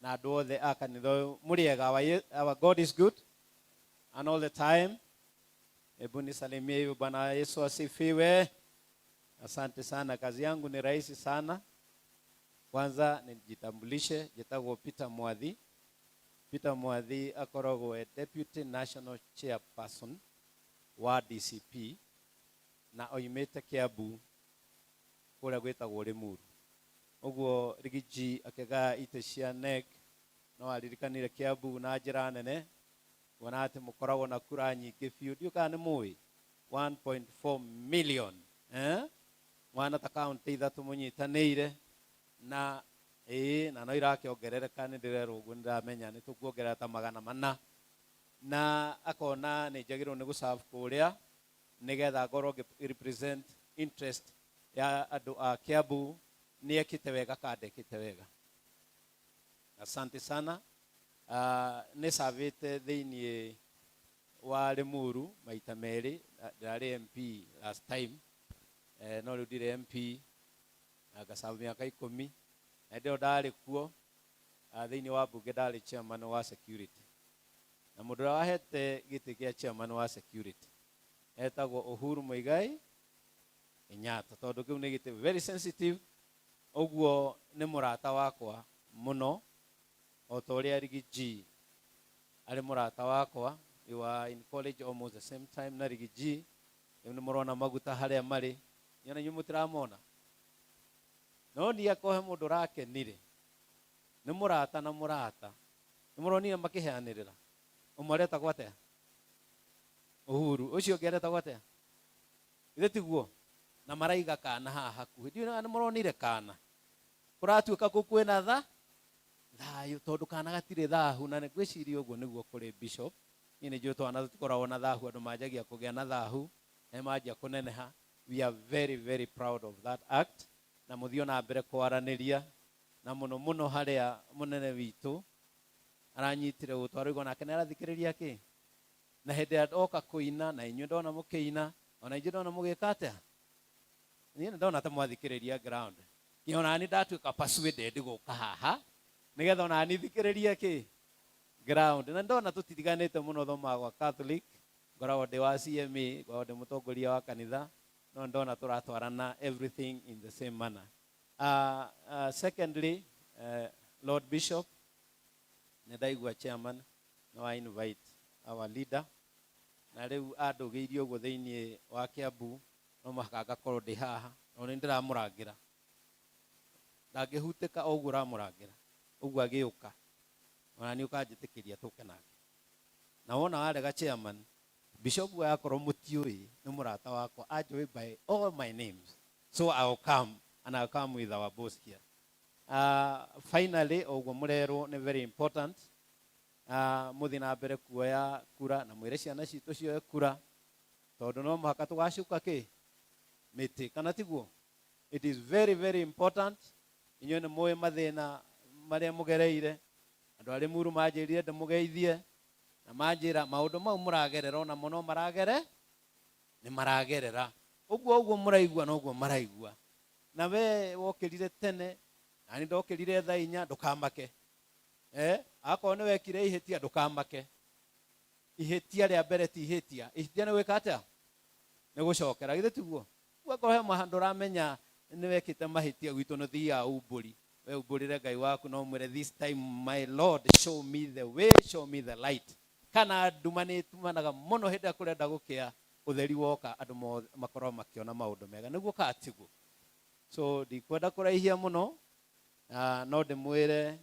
Na andũ othe a kanitha ũyũ mũrĩega. Our God is good and all the time. Hebu nisalimie hivyo. Bwana Yesu asifiwe. Asante sana. Kazi yangu ni rahisi sana. Kwanza nijitambulishe, njĩtagwo Peter Mwathi. Peter Mwathi akoragwo e Deputy National Chairperson wa DCP na oimĩte Kiambu kũrĩa gwĩtagwo Limuru. Ũguo Riggy G akĩgaya itĩ cia NEC no aririkanire Kiambu na njĩra nene, kuona atĩ mũkoragwo na kura nyingĩ biũ. Ndiũĩ kana nĩ mũĩ 1.4 million, eh? Mwana ta kaunti ithatũ mũnyitanĩire na ĩĩ, na no irakĩongerereka. Nĩ ndĩrerwo ũguo, nĩ ndĩramenya nĩ tũkuongerera ta 400, na akona nĩ njagĩrĩirwo nĩ gũserve kũrĩa nĩgetha ngorwo ngĩ represent interest ya andũ a Kiambu. Nĩ ekĩte wega ka ndekĩte wega? Asante sana. Nĩ servĩte thĩiniĩ wa Limuru maita merĩ. Ndĩrarĩ MP last time, no rĩu ndirĩ MP, na ngaserve mĩaka 10, na hĩndĩ ĩyo ndarĩ kuo thĩinĩ wa mbunge ndarĩ chairman wa security, na mũndũ ũrĩa wahete gĩtĩ kĩa chairman wa security etagwo Uhuru Muigai Kenyatta, tondũ kĩu nĩ gĩtĩ very sensitive. Ũguo nĩ mũrata wakwa mũno, o ta ũrĩa Riggy G arĩ mũrata wakwa. We were in college almost the same time na Riggy G. Rĩu nĩ mũrona maguta harĩa marĩ, nyona inyuĩ mũtiramona, no niĩ akorwo he mũndũ ũrakenire nĩ mũrata na mũrata. Nĩ mũronire makĩheanĩrĩra, ũmwe aretagwo atĩa? Uhuru. Ũcio ũngĩ aretagwo atĩa? Githĩ tiguo? Na maraiga kana haha hakuhĩ, ndiũĩ kana nĩ mũronire kana kũratuĩka kũu kwĩna thayũ, tondũ kana gatirĩ thahu, na nĩ ngwĩciria ũguo nĩguo kũrĩ. Bishop, niĩ nĩ njũĩ twana tũtikoragwo na thahu. Andũ manjagia kũgĩa na thahu na manjia kũneneha. We are very very proud of that act, na mũthiĩ ona mbere kwaranĩria, na mũno mũno harĩa mũnene witũ aranyitire gũtwarwo igua nake nĩ arathikĩrĩria kĩ, na hĩndĩ ĩrĩa ndoka kũina na inyuĩ, ndona mũkĩina, ona inyuĩ ndona mũgĩka atĩa. Niĩ nĩ ndona ta mwathikĩrĩria ground, nginya ona niĩ ndatuĩka persuaded gũka haha nĩgetha ona niĩ thikĩrĩrie kĩ ground, na ndona tũtiriganĩte mũno. Thomaga gwa Catholic, ngoragwo ndĩ wa CMA, ngoragwo ndĩ mũtongoria wa kanitha, no ndona tũratwarana everything in the same manner. Secondly, Lord Bishop, nĩ ndaigua chairman no I invite our leader, na rĩu andũgĩirie ũguo thĩinĩ wa Kiambu, no mũhaka ngakorwo ndĩ haha, no nĩ ndĩramũrangĩra, ndangĩhutĩka o ũguo ũramũrangĩra ũguo agĩũka, ona nĩ ũkanjĩtĩkĩria tũke nake. Na wona warega, chairman, bishop we akorwo mũtiũĩ nĩ mũrata wakwa, anjũĩ by all my names, so I'll come and I'll come with our boss here. Finally, ũguo mũrerwo nĩ very important mũthiĩ na mbere kuoya kura na mwĩre ciana citũ cioe kura, tondũ no mũhaka tũgacuka kĩ mĩtĩ, kana tiguo? It is very very important. Inyuĩ nĩ mũĩ mathĩna marĩa mũgereire. Andũ arĩ muru manjĩrire ndĩmũgeithie na manjĩra maũndũ mau mũragerera, ona mũno maragere nĩ maragerera ũguo ũguo mũraigua noguo maraigua. Na we wokĩrire tene na nĩ ndokĩrire thaa 4, ndũkamake, eh? Akorwo nĩ wekire ihĩtia, ndũkamake. Ihĩtia rĩa mbere ti ihĩtia, ihĩtia nĩ gwĩka atĩa? Nĩ gũcokera. Githĩ tiguo? Ũguo akorwo he handũ ũramenya nĩ wekĩte mahĩtia, gwitũ nĩ thiaga umbũri, we umbũrĩre Ngai waku na ũmwĩre, "This time, my Lord, show me the way, show me the light." Kana nduma nĩ ĩtumanaga mũno, hĩndĩ ĩrĩa kũrenda gũkĩa, ũtheri woka, andũ mothe makorwo makĩona maũndũ mega. Nĩguo kaa tiguo? So ndikwenda kũraihia mũno, no ndĩmwĩre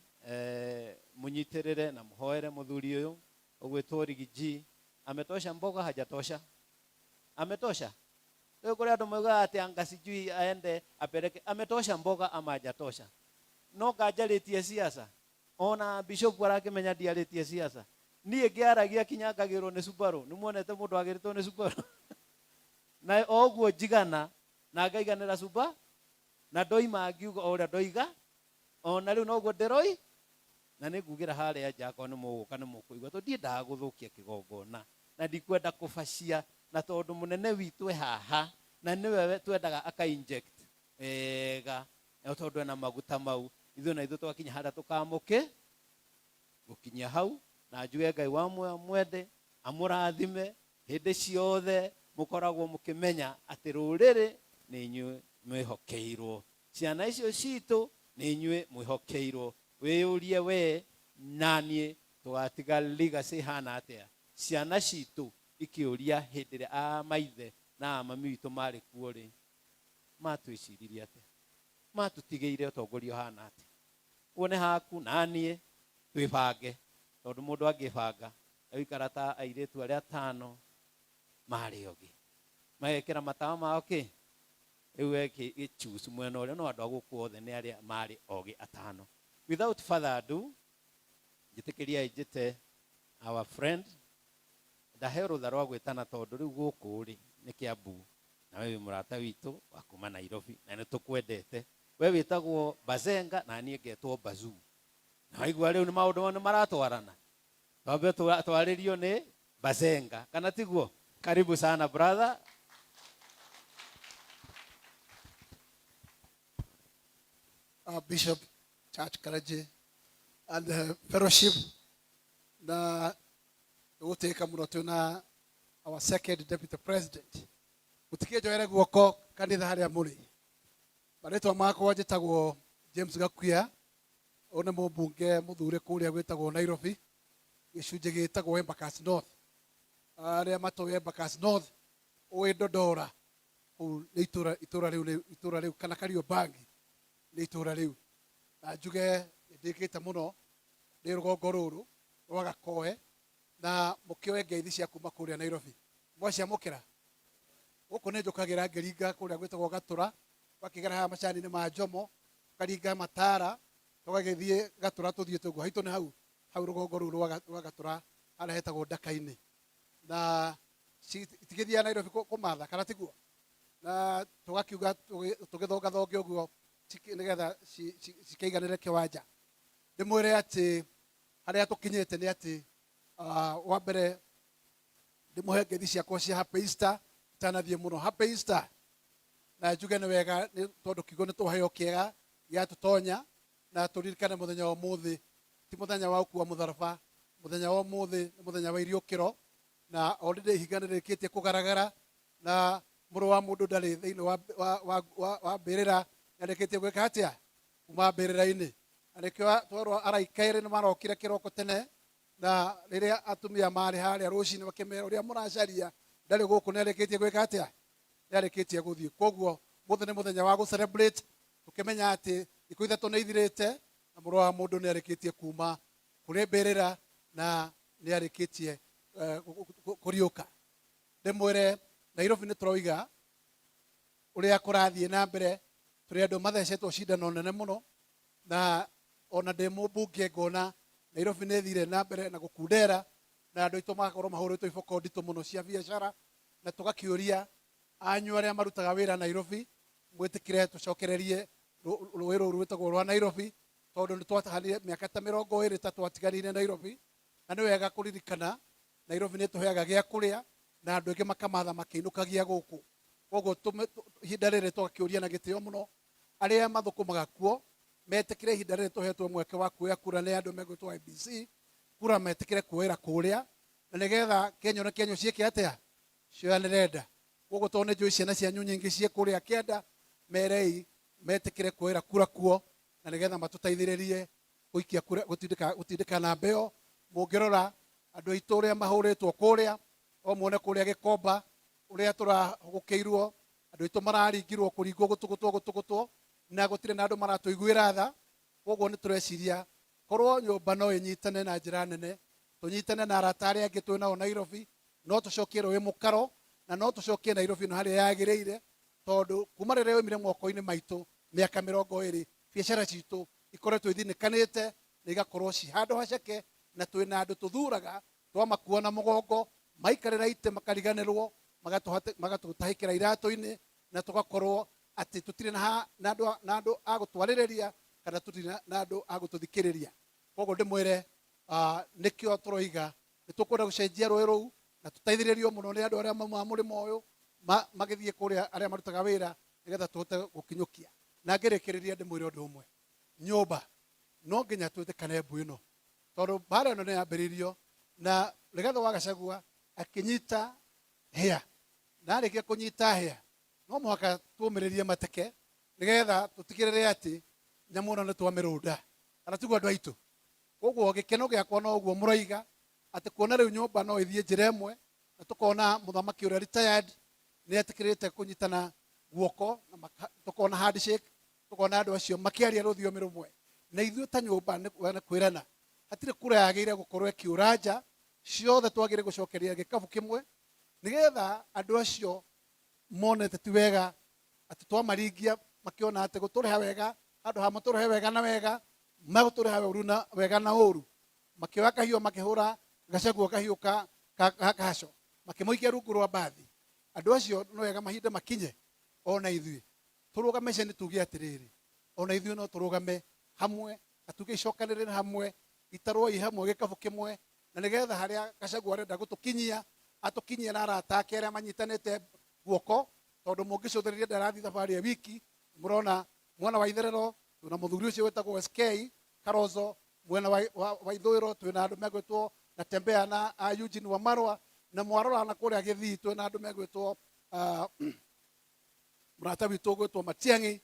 mũnyitĩrĩre na mũhoere mũthuri ũyũ ũgwĩtwo Riggy G. Ametosha mboga? Hajatosha? Ametosha. Rĩu kũrĩ andũ maugaga atĩ anga sijui aende apeleke. Ametosha mboga ama hajatosha? No nganjarĩtie siasa, ona bishop arakĩmenya ndiarĩtie siasa. Niĩ ngĩaragia kinya ngagĩrwo nĩ Subaru. Nĩ muonete mũndũ agĩrĩtwo nĩ Subaru? Na o ũguo njigana na ngaiganĩra Suba na ndoima ngiuga o ũrĩa ndoiga, ona rĩu noguo ndĩroi, na nĩ ngugĩra harĩa nja. Akorwo nĩ mũgũka nĩ mũkũigua, tondũ ndiendaga gũthũkia kĩgongona na ndikwenda kũbacia, na tondũ mũnene witũ e haha na nĩwe twendaga aka inject wega, na tondũ ena maguta mau, ithuĩ na ithuĩ twakinya harĩa tũkamũkĩ. Ngũkinyia hau na njuge Ngai wa muoyo mwende amũrathime hĩndĩ ciothe mũkoragwo mũkĩmenya atĩ rũrĩrĩ nĩ inyuĩ mwĩhokeirwo. Ciana icio citũ nĩ inyuĩ mwĩhokeirwo. Wĩyũrie we na niĩ tũgatiga legacy ĩhana atĩa? Ciana citũ ikĩũria hĩndĩ ĩrĩa a maithe na a mami witũ marĩ kuo rĩ, matwĩciririe atĩa? Matũtigĩire ũtongoria ũhana atĩa? Ũguo nĩ haku na niĩ twĩbange, tondũ mũndũ angĩbanga egũikara ta airĩtu arĩa atano marĩ ogĩ, magekĩra matawa mao kĩ rĩu we gĩchucu mwena ũrĩa, no andũ a gũkũ othe nĩ arĩa marĩ ogĩ atano. Without further ado, njĩtĩkĩriai njĩte our friend, ndaheo rũtha rwa gwĩtana tondũ rĩu gũkũ rĩ nĩ Kiambu, na we wĩ mũrata witũ wa kuma Nairobi na nĩ tũkwendete. We wĩtagwo Bazenga na niĩ ngetwo Bazuu. Na waigua rĩu nĩ maũndũ mau nĩ maratwarana. Twambe twarĩrio nĩ Bazenga, kana tiguo? Karibu sana brother. Bishop, Church Clergy, and the fellowship na gũtĩka mũno twĩna our second deputy president. Mũtikĩnjoere guoko kanitha harĩa mũrĩ. Marĩtwa makwa njĩtagwo James Gakuya, ũyũ nĩ mũmbunge mũthure kũrĩa gwĩtagwo Nairobi, gĩcunjĩ gĩtagwo Embakasi North. Arĩa matoĩ Embakasi North, ũĩ Dodora, kũu nĩ itũra, itũra rĩu nĩ itũra rĩu, kana Kariobangi nĩ itũra rĩu. Na njuge nĩ ndĩkĩte mũno ndĩ rũgongo rũrũ rwa Gakoe, na mũkĩoe ngeithi cia kuma kũrĩa Nairobi. Mwaciamũkĩra? Gũkũ nĩ njũkagĩra ngĩringa kũrĩa gwĩtagwo Gatũra, twakĩgera haha macani-inĩ ma Njomo, tũkaringa Matara, tũgagĩthiĩ Gatũra tũthiĩte ũguo. Haitũ nĩ hau, hau rũgongo rũu rwa Gatũra, harĩa hetagwo Ndaka-inĩ. Na itigĩthiaga Nairobi kũmatha, kana tiguo? Na tũgakiuga tũgĩthongathonge ũguo nĩgetha cikĩiganĩre kĩwanja. Ndĩmwĩre atĩ harĩa tũkinyĩte nĩ atĩ, wa mbere ndĩmũhe ngeithi ciakwa cia Happy Easter itanathiĩ mũno. Happy Easter. Na njuge nĩ wega nĩ tondũ kiugo nĩ twaheo kĩega gĩatũtonya, na tũririkane mũthenya wa ũmũthĩ ti mũthenya wa gũkua mũtharaba, mũthenya wa ũmũthĩ nĩ mũthenya wa iriũkĩro, na already ihinga nĩ rĩrĩkĩtie kũgaragara, na mũrũ wa mũndũ ndarĩ thĩinĩ wa mbĩrĩra, nĩ arĩkĩtie gwĩka atĩa? Kuma mbĩrĩra-inĩ. Na nĩkĩo twerwo araika erĩ nĩ marokire kĩroko tene, na rĩrĩa atumia marĩ harĩa rũcinĩ makĩmera ũrĩa mũracaria ndarĩ gũkũ, nĩ arĩkĩtie gwĩka atĩa? Nĩ arĩkĩtie gũthiĩ. Koguo mũthĩ nĩ mũthenya wa gũ celebrate, tũkĩmenya atĩ thikũ ithatũ nĩ ithirĩte, na mũrũ wa mũndũ nĩ arĩkĩtie kuma kũrĩ mbĩrĩra, na nĩ arĩkĩtie kũriũka. Ndĩmwĩre Nairobi nĩ tũroiga ũrĩa kũrathiĩ na mbere, tũrĩ andũ mathecetwo cindano nene mũno, na ona ndĩ mũmbunge ngona Nairobi nĩ ĩthire na mbere na gũkundera, na andũ aitũ magakorwo mahũrĩtwo iboko nditũ mũno cia biacara, na tũgakĩũria anyu arĩa marutaga wĩra Nairobi mwĩtĩkĩre tũcokererie rũĩ rũrũ rwĩtagwo rwa Nairobi, tondũ nĩ twatahanire mĩaka ta mĩrongo ĩrĩ ta twatiganire Nairobi, na nĩ wega kũririkana Nairobi nĩ tũheaga gĩa kũrĩa, na andũ aingĩ makamatha makĩinũkagia gũkũ. Koguo ihinda rĩrĩ tũgakĩũria na gĩtĩo mũno arĩa mathũkũmaga kuo metĩkĩre ihinda rĩrĩ tũhetwo mweke wa kuoya kura nĩ andũ megwĩtwo IEBC, kura metĩkĩre kuoera kũrĩa, na nĩgetha Kenya na Kenya ciĩke atĩa? Cioyanĩre nda. Koguo tondũ nĩ njũĩ ciana cianyu nyingĩ ciĩ kũrĩa kĩanda, merei metĩkĩre kuoera kura kuo, na nĩgetha matũteithĩrĩrie gũikia kura, gũtindĩka namba ĩyo. Mũngĩrora andũ aitũ ũrĩa mahũrĩtwo kũrĩa, o muone kũrĩa Gĩkomba ũrĩa tũrahũgũkĩirwo, andũ aitũ mararingirwo kũringwo gũtũgũtwo gũtũgũtwo, na gũtirĩ na andũ maratũiguĩra tha. Koguo nĩ tũreciria korwo nyũmba no ĩnyitane na njĩra nene, tũnyitane na arata arĩa angĩ twĩ nao Nairobi, no tũcokie rũĩ mũkaro, na no tũcokie Nairobi ĩno harĩa yagĩrĩire, tondũ kuma rĩrĩa yoimire moko-inĩ maitũ mĩaka mĩrongo ĩrĩ, biacara citũ ikoretwo ithinĩkanĩte na igakorwo ci handũ haceke, na twĩna andũ tũthuraga twamakua na mũgongo, maikarĩra itĩ makariganĩrwo, magatũtahĩkĩra iratũ-inĩ, na tũgakorwo atĩ tũtirĩ na andũ a gũtwarĩrĩria, kana tũtirĩ na andũ a gũtũthikĩrĩria. Koguo ndĩmwĩre, nĩkĩo tũroiga nĩ tũkwenda gũcenjia rũĩ rũu, na tũteithĩrĩrio mũno nĩ andũ arĩa maumaga mũrĩmo ũyũ, magĩthiĩ kũrĩa arĩa marutaga wĩra, nĩgetha tũhote gũkinyũkia. Na ngĩrĩkĩrĩria ndĩmwĩre ũndũ ũmwe, nyũmba no nginya twĩtĩkane mbu ĩno. Tondũ mbara ĩno nĩ yambĩrĩirio na Rigathĩ wa Gachagua akĩnyita hĩa, na arĩkia kũnyita hĩa no mũhaka tũmĩrĩrie mateke nĩgetha tũtigĩrĩre atĩ nyamũ ĩno nĩ twamĩrũnda, kana tiguo, andũ aitũ? Koguo gĩkeno gĩakwa no ũguo mũroiga atĩ kuona rĩu nyũmba no ĩthiĩ njĩra ĩmwe, na tũkona mũthamaki ũrĩa retired nĩ etĩkĩrĩte kũnyitana guoko na tũkona handshake, tũkona andũ acio makĩaria rũthiomi rũmwe na ithuĩ ta nyũmba nĩ kwĩrana hatirĩ kura yagĩrĩire gũkorwo ĩkĩũra nja, ciothe twagĩrĩire gũcokeria gĩkabu kĩmwe nĩgetha andũ acio monete ti wega atĩ twamaringia makĩona atĩ gũtũrĩha wega handũ ha matũrĩhe wega na wega magũtũrĩha ũru na wega na ũru, makĩoya kahiũ makĩhũra Gachagua kahiũ ka kaco, makĩmũikia rungu rwa mbathi. Andũ acio no wega mahinda makinye ona ithuĩ tũrũgame ceni, tuge atĩrĩrĩ, ona ithuĩ no tũrũgame hamwe na tuge icokanĩrĩre hamwe, itarwoi hamwe gĩkabu kĩmwe, na nĩgetha harĩa Gachagua arenda gũtũkinyia atũkinyie na arata ake arĩa manyitanĩte guoko, tondũ mũngĩcũthĩrĩria ndarathiĩ thabarĩ ya wiki. Mũrona mwena wa itherero twĩna mũthuri ũcio wĩtagwo SK Kalonzo, mwena wa ithũĩro twĩna andũ megwĩtwo Natembea na Eugene Wamalwa, na mwarora na kũrĩa Gĩthii twĩna andũ megwĩtwo mũrata witũ ũgwĩtwo Matiang'i,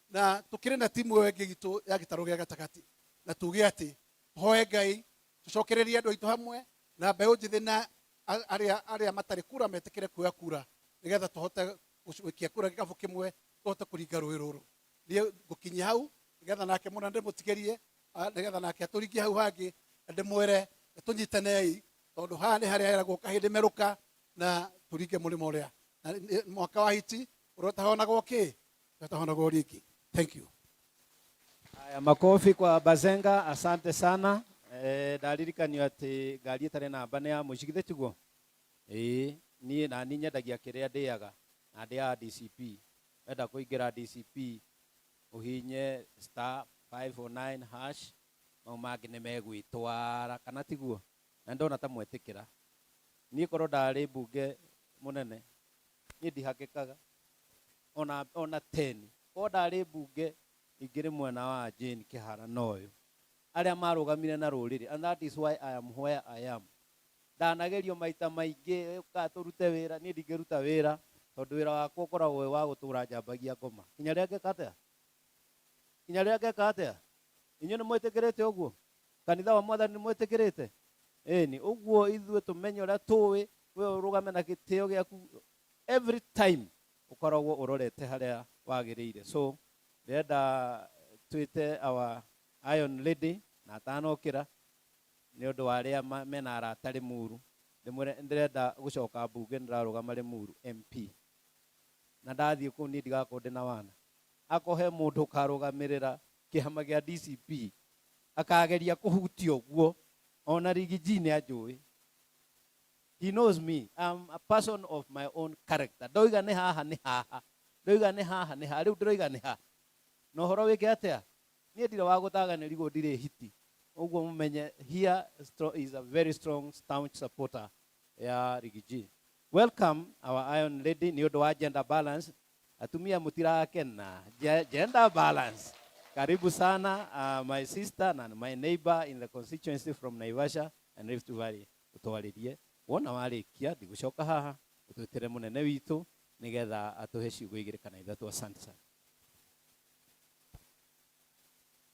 na tũkĩrĩ na timu ĩyo ĩngĩ itũ ya gĩtarũ gĩa gatagatĩ, na tuge atĩ tũhoe Ngai tũcokererie andũ aitũ hamwe na mbeũ njĩthĩ na arĩa matarĩ kura metĩkĩre kuoya kura nĩgetha tũhote gũikia kura gĩkabũ kĩmwe, tũhote kũringa rũĩ rũrũ. Niĩ ngũkinyia hau nĩgetha nake mũna ndĩmũtigĩrie nĩgetha nake atũringie hau hangĩ, na ndĩmwĩre tũnyitanei tondũ haha nĩ harĩa heragwo kahĩndĩ merũka na tũringe mũrĩmo ũrĩa na mwaka wa hiti ũrĩa ũtahonagwo kĩ ũtahonagwo rĩngĩ. Thank you. Haya, makofi kwa Bazenga, asante sana. Ndaririkanio atĩ ngari ĩtarĩ namba nĩ ya mũici, githĩ tiguo? Ĩĩ, niĩ na niĩ nyendagia kĩrĩa ndĩaga na ndĩaga DCP. Wenda kũingĩra DCP ũhinye *509#, mau mangĩ nĩ megwĩtwara, kana tiguo? Na ndona ta mwetĩkĩra. Niĩ korwo ndarĩ mbunge mũnene, niĩ ndihakĩkaga ona 10. Korwo ndarĩ mbunge ingĩrĩ mwena wa Jane Kĩhara na ũyũ arĩa marũgamire na rũrĩrĩ, and that is why I am where I am. Ndanagerio maita maingĩ ũka tũrute wĩra, niĩ ndingĩruta wĩra tondũ wĩra wakwa ũkoragwo wĩ wa gũtũra njambagia ngoma nginya rĩrĩa ngeka atĩa, nginya rĩrĩa ngeka atĩa. Inyuĩ nĩ mwĩtĩkĩrĩte ũguo? Kanitha wa Mwathani nĩ mwĩtĩkĩrĩte? Ĩni ũguo ithuĩ tũmenye ũrĩa tũĩ, we ũrũgame na gĩtĩo gĩaku every time, ũkoragwo ũrorete harĩa wagĩrĩire. So ndĩrenda twĩte our Iron Lady na atanokĩra nĩ ũndũ wa arĩa mena arata Limuru, ndĩmwĩre ndĩrenda gũcoka mbunge, ndĩrarũgama Limuru MP, na ndathiĩ kũu niĩ ndigakorwo ndĩna wana akorwo he mũndũ ũkarũgamĩrĩra kĩama gĩa DCP akageria kũhutia ũguo ona Riggy G nĩ anjũĩ. He knows me. I'm a person of my own character. Ndoiga nĩ haha nĩ haha, ndoiga nĩ haha nĩ haha, rĩu ndĩroiga nĩ haha na ũhoro wĩke atĩa. Niĩ ndirĩ wa gũtaganĩrigwo, ndirĩ hiti ũguo mũmenye. Here is a very strong, staunch supporter ya Riggy G. Welcome our Iron Lady. Nĩ ũndũ wa gender balance, atumia mũtirakena. Gender balance, karibu sana, my sister na my neighbor in the constituency from Naivasha and Rift Valley. Ũtwarĩrie wona warĩkia, ndigũcoka haha ũtwĩtĩre mũnene witũ nĩgetha atũhe ciugo igĩrĩ kana ithatũ. Asante sana.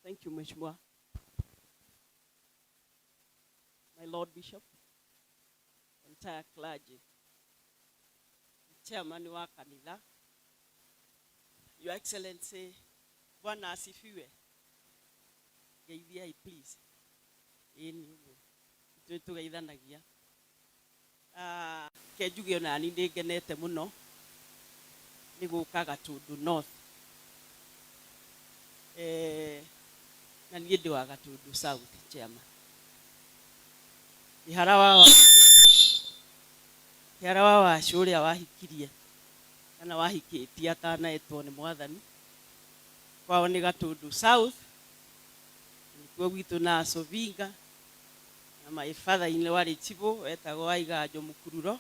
Thank you, Mheshimiwa. My Lord Bishop, entire clergy, chairman wa kanitha, Your Excellency, Bwana asifiwe. Geithiai please. Ĩĩ nĩ ũguo. Ithuĩ tũgeithanagia. Ah, ke njuge ona ni nĩ ngenete mũno nĩ gũka Gatundu North. Na niĩ ndĩ wa Gatundu South, chairman. Kĩhara wa Wacũ ũrĩa wahikirie kana wahikĩtie atanaetwo nĩ Mwathani kwao nĩ Gatundu South, nĩkuo gwitũ na Sovinga, na my father in law arĩ chibũ wetagwo Aiganjo Mũkururo,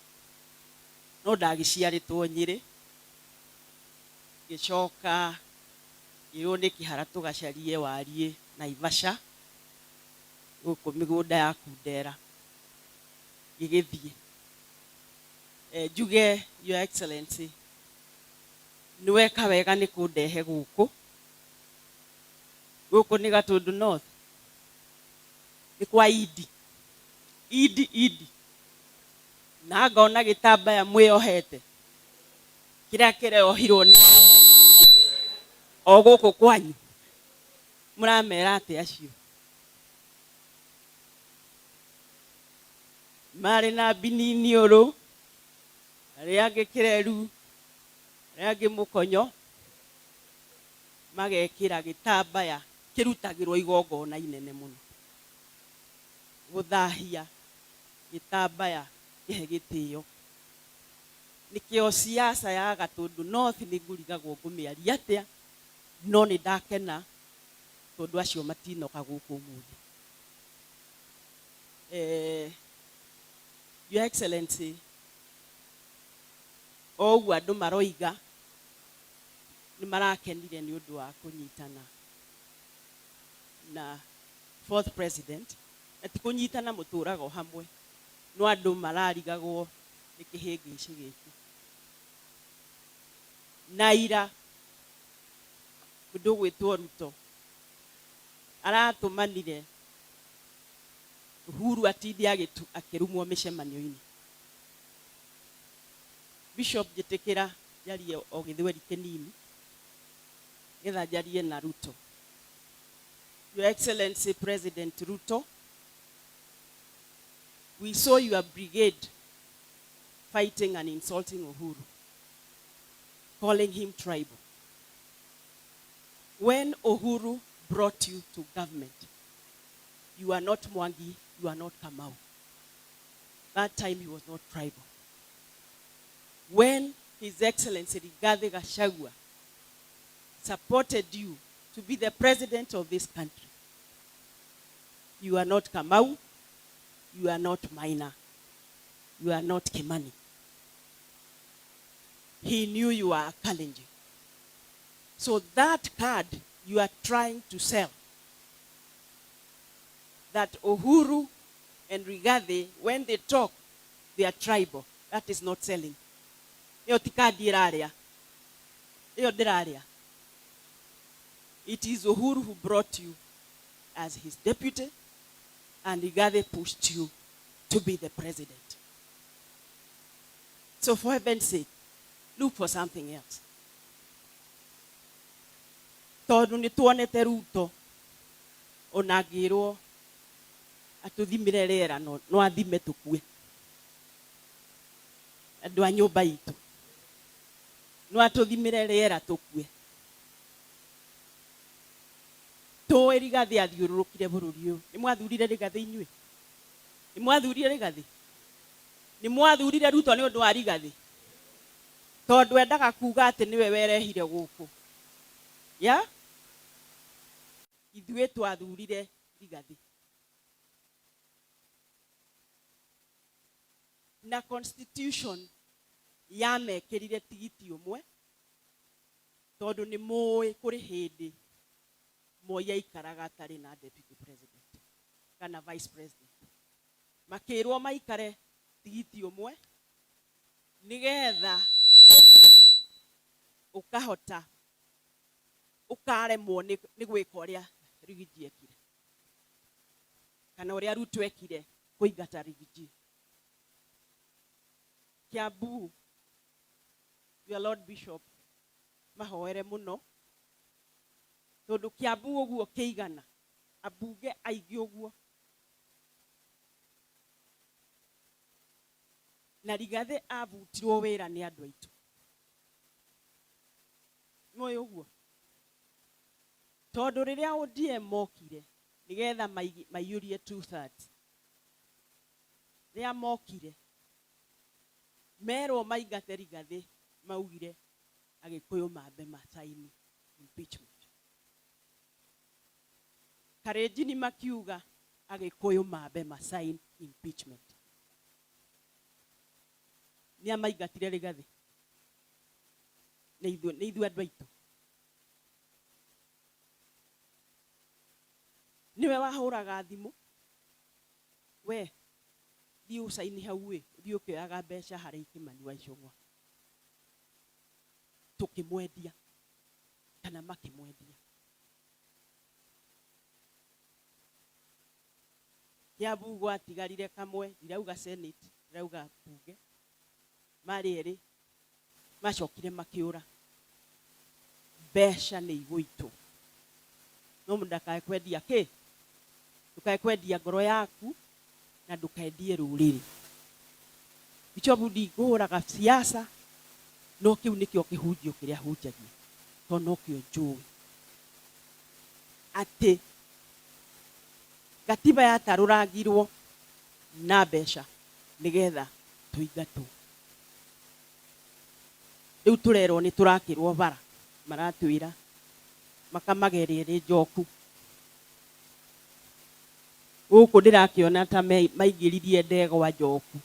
no ndagĩciarĩtwo Nyĩrĩ. Ngĩcoka ngĩrwo nĩ Kĩhara tũgacarie wariĩ Naivasha. Gũkũ mĩgũnda ya Kundera ngĩgĩthiĩ. Njuge, Your Excellency, nĩ weka wega nĩ kũndehe gũkũ. Gũkũ nĩ Gatũndũ North, nĩ kwa Idi Idi Idi, na ngona gĩtambaya mwĩyohete kĩrĩa kĩreohirwo nĩ o gũkũ kwanyu. Mũramera atĩ acio marĩ na mbinini ũrũ, arĩa angĩ kĩreru, arĩa angĩ mũkonyo, magekĩra gĩtambaya kĩrutagĩrwo igongona inene mũno gũthahia gĩtambaya kĩhe gĩtĩo. Nĩkĩo siasa ya Gatũndũ North nĩ ngũrigagwo ngũmĩaria atĩa, no nĩ ndakena tondũ acio matinoka gũkũ ũmũthĩ. Your Excellency, o ũguo andũ maroiga nĩ marakenire nĩ ũndũ wa kũnyitana na fourth president, na ti kũnyitana mũtũraga o hamwe, no andũ mararigagwo nĩ kĩhĩngĩcĩ gĩkĩ. Na ira mũndũ ũgwĩtwo Ruto aratũmanire Uhuru atinde akĩrumwo mĩcemanio-inĩ. Bishop, njĩtĩkĩra njarie o gĩthweri kĩnini nĩgetha njarie na Ruto. Your Excellency President Ruto, we saw your brigade fighting and insulting Uhuru, calling him tribal. When Uhuru brought you to government, you are not Mwangi, you are not Kamau. That time he was not tribal. When His Excellency Rigathi Gachagua supported you to be the president of this country, you are not Kamau, you are not Maina, you are not Kimani. He knew you are a Kalenjin. So that card you are trying to sell, that Uhuru and Rigathi, when they talk, they are tribal. That is not selling. Ĩyo ti kandi ĩrarĩa. Ĩyo ndĩrarĩa. It is Uhuru who brought you as his deputy, and Rigathi pushed you to be the president. So for heaven's sake, look for something else. Tondũ nĩ tuonete Ruto ona angĩrwo atũthimĩre rĩera no athime tũkue. Andũ a nyũmba itũ no atũthimĩre rĩera tũkue. Tũĩ Rigathĩ athiũrũrũkire bũrũri ũyũ. Nĩ mwathurire Rigathĩ inyuĩ? Nĩ mwathurire Rigathĩ? Nĩ mwathurire Ruto nĩ ũndũ wa Rigathĩ? Tondũ endaga kuga atĩ nĩwe werehire gũkũ. Ya? Ithuĩ twathurire Rigathĩ. Na constitution yamekĩrire tigiti ũmwe tondũ nĩ mũĩ kũrĩ hĩndĩ Moi aikaraga atarĩ na deputy president kana vice president. Makĩrwo maikare tigiti ũmwe nĩgetha ũkahota ũkaremwo nĩ gwĩka ũrĩa Rigiji ekire kana ũrĩa Ruto ekire kũingata Rigiji. Kiambu, your Lord Bishop, mahoere mũno tondũ Kiambu ũguo kĩigana ambunge aingĩ ũguo na Rigathĩ abutirwo wĩra nĩ andũ aitũ. Nĩũĩ ũguo? Tondũ rĩrĩa ODM mokire nĩgetha maiyũrie 2/3, rĩrĩa mokire merwo maingate Rigathĩ, maugire Agĩkũyũ mambe masaini impeachment. Karenjini makiuga Agĩkũyũ mambe masaini impeachment. Nĩ amaingatire Rigathĩ? Nĩ ithuĩ andũ aitũ. Nĩwe wahũraga thimũ We thiĩ ũcaini hau ĩ, ũthiĩ ũkĩoyaga mbeca harĩ Kimani wa Ichung'wa. Tũkĩmwendia kana makĩmwendia. Kiambu gwatigarire kamwe, ndirauga Senate, ndirauga bunge, marĩ erĩ macokire makĩũra. Mbeca nĩ igũitũ, no ndakae kwendia kĩ, ndũkae kwendia ngoro yaku na ndũkendie rũrĩrĩ. Bishop, ndingũhũraga siasa, no kĩu nĩkĩo kĩhunjio kĩrĩa hunjagia, tondũ nokĩo njũĩ atĩ gatiba yatarũrangirwo na mbeca nĩgetha tũingatwo. Rĩu tũrerwo nĩ tũrakĩrwo bara, maratwĩra makamageria ĩrĩ njoku. Gũkũ ndĩrakĩona ta maingĩririe ndegwa njoku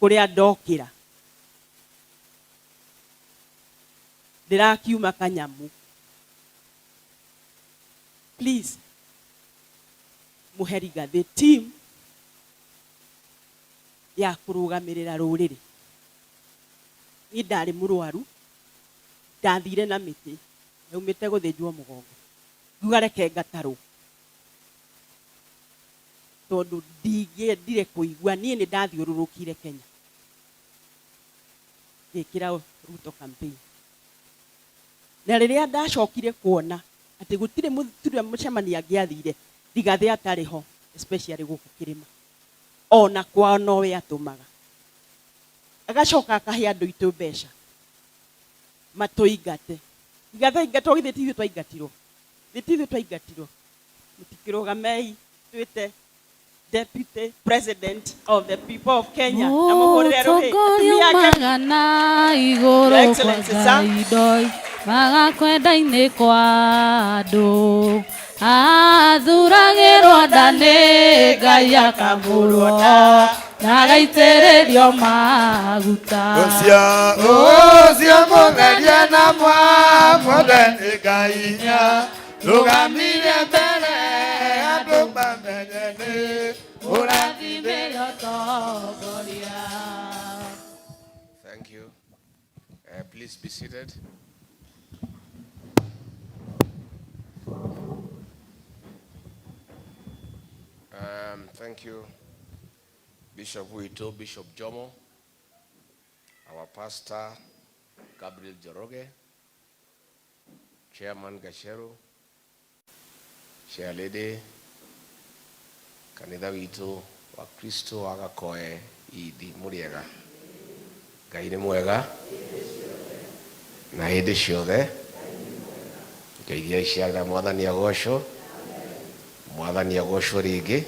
kũrĩa ndokĩra ndĩrakiuma kanyamu. Please, mũhe Rigathĩ team ya kũrũgamĩrĩra rũrĩrĩ. Niĩ ndarĩ mũrwaru, ndathire na mĩtĩ, ndaumĩte gũthĩnjwo mũgongo, ngiuga reke ngatarwo tondũ ndingĩendire kũigua. Niĩ nĩ ndathiũrũrũkire Kenya ngĩkĩra Ruto campaign, na rĩrĩa ndacokire kuona atĩ gũtirĩ mũtura mũcemanio angĩathire Rigathĩ atarĩ ho, especially gũkũ kĩrĩma, ona kwao nowe atũmaga, agacoka akahe andũ aitũ mbeca matũingate. Rigathĩ aingatwo, githĩ ti ithuĩ twaingatirwo? Githĩ ti ithuĩ twaingatirwo? Mũtikĩrũgamei twĩte Deputy President of the people of Kenya na mũhũrĩre rũhĩ Mũtongoria atumia ake. umaga na igũrũ. Your Excellency, kwa sir. Ngai ndoi magakwenda-inĩ kwa andũ, athuragĩrwo nda nĩ Ngai, akamũrwo na agaitĩrĩrio maguta. Ũcio ũcio mũtherie na mwamũre nĩ Ngai nya rũgamire mbere andũ mamenye nĩ ũrathimĩre ũtongoria. Thank you. Please be seated. Thank you, Bishop Wito, Bishop Jomo, our pastor, Gabriel Joroge, Chairman Gasheru, Chair Lady, kanitha witũ wa Kristo wa Gakoe Idi, mũrĩega? Ngai nĩ mwega na hĩndĩ ciothe. Ngeithia iciarĩra. Mwathani agocwo, Mwathani agocwo rĩngĩ.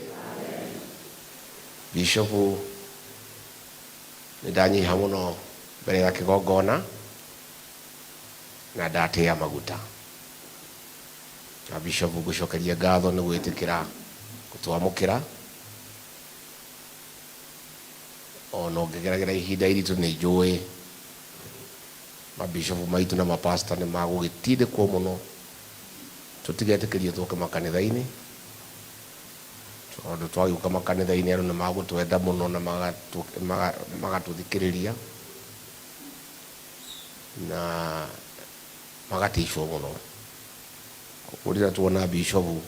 Bishopu, nĩ ndanyiha mũno mbere ya kĩgongona na ndatĩa maguta na bishopu, ngũcokeria ngatho nĩ gwĩtĩkĩra gũtwamũkĩra ona ũngĩgeragĩra ihinda iritũ. Nĩ njũĩ mabishopu maitũ na mapasta nĩ magũgĩtindĩkwo mũno tũtigetĩkĩrio tũke makanitha-inĩ, tondũ twagĩũka makanitha-inĩ andũ nĩ magũtwenda mũno na magatũthikĩrĩria na magaticwo mũno. Koguo rĩrĩa tuona bishopu